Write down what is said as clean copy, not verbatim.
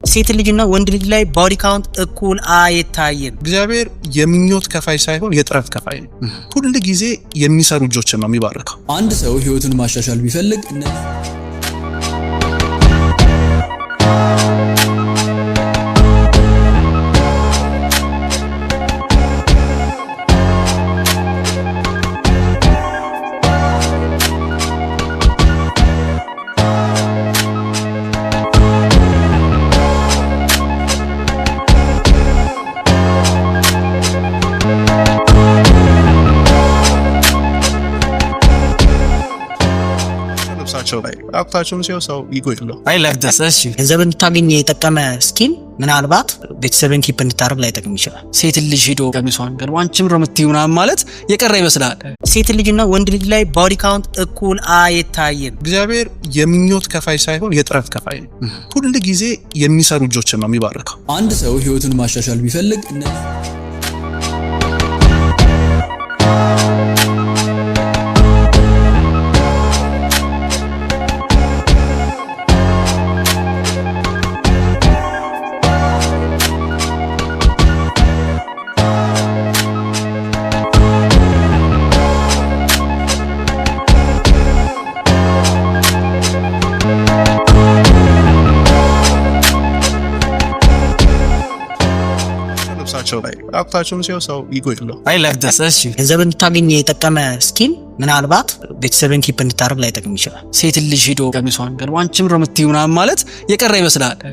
ሴት ልጅና ወንድ ልጅ ላይ body count እኩል አይታይም። እግዚአብሔር የምኞት ከፋይ ሳይሆን የጥረት ከፋይ ነው። ሁል ጊዜ የሚሰሩ እጆችን ነው የሚባርከው። አንድ ሰው ህይወቱን ማሻሻል ቢፈልግ ልብሳቸው ላይ ራቁታቸውን ሲሆን ሰው ego የለው። I like this። እሺ። ገንዘብ እንድታገኝ የጠቀመ skill ምናልባት ቤተሰብን keep እንድታደርግ ላይጠቅም ይችላል። ሴት ልጅ ሄዶ ቀሚሷን ገልቦ አንቺም ነው የምትይው ምናምን ማለት የቀረ ይመስላል። ሴት ልጅና ወንድ ልጅ ላይ body count እኩል አይታይም። እግዚአብሔር የምኞት ከፋይ ሳይሆን የጥረት ከፋይ ነው። ሁል ጊዜ የሚሰሩ እጆችን ነው የሚባርከው። አንድ ሰው ህይወቱን ማሻሻል ቢፈልግ ልብሳቸው ላይ ራቁታቸውን ሲሆን ሰው ego የለው። I like this። እሺ። ገንዘብ እንድታገኝ የጠቀመ skill ምናልባት ቤተሰብን keep እንድታደርግ ላይጠቅም ይችላል። ሴት ልጅ ሄዶ ቀሚሷን ገልቦ አንቺም ነው የምትይው ምናምን ማለት የቀረ ይመስላል።